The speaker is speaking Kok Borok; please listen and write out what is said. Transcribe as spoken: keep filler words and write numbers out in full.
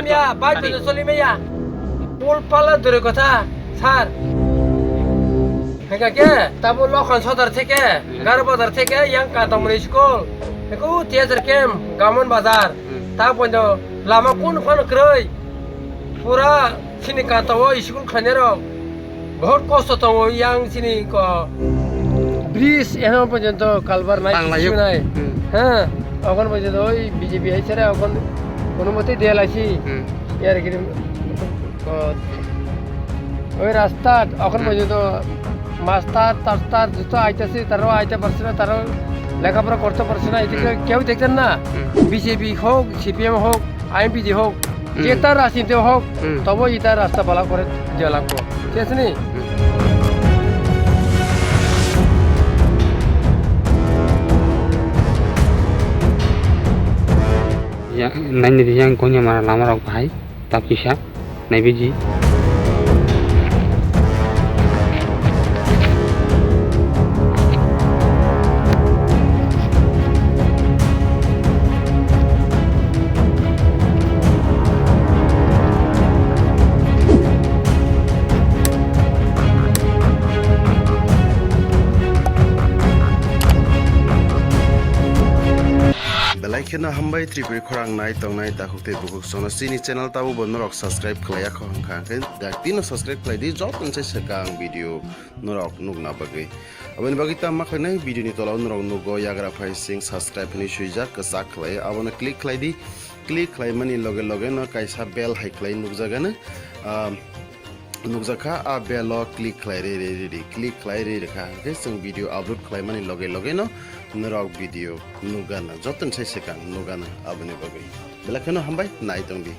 Maya, bike bai soli maya. Pul pala dure kotha, sir. Hingka ke, tabo Lokhan Sodar theke, Garo Bazar theke, yang Kantamoni school. Hingka u theater camp, Gaman Bazar. Hmm. Ta pointo lama kun phano kwrwi. Pura chini Kanta o school khlainai rok. Bahut kosto tongo yang chini ko bridge, ehon porjonto kalbar nai, Tanglayo. Kichu nai. Hmm. Ha, okon porjonto oi B J P hai sere okon kono mote de laisi. Hmm. Yar giri ko oi rasta okon Hmm. porjonto master, taster joto aitasi, taro aita parsina, taro lekapora korte parsina, iti Hmm. keu dekten na. Hmm. B J P hok, C P M hok, I M P D hok, Hmm. jeta rajniti hok, Hmm. tobo ita rasta bala kore dia lagbo. Thik ase ni? Hmm. Ya, naini di yang konya mara lama rok bahai, ta kisa. Naibiji. Belai kheno hambai Tripuri khorang nai tongnai takhuk tei bukhuk sono chini channel tabo bo norok subscribe khlaiya kho hwnkha hwnkhe dak tino subscribe khlai di joto se swkang video norok nukna bagwi. Aboni bagwi ta ma khlainai video ni tola o norok nugo yagra phai sing subscribe hinwi swijak kwchak khlai abono click khlai di. Click khlaimani loge loge no kaisa bell hai khlai nukjagano. Ah, nukjakha, a bell o click khlai ri ri ri ri, click khlai ri ri kha. Hwnkhe chwng video upload khlaimani loge loge no norok video nukgana, joto ni sai swkang nukgana aboni bagwi. Belai kheno hambai, nai tong di.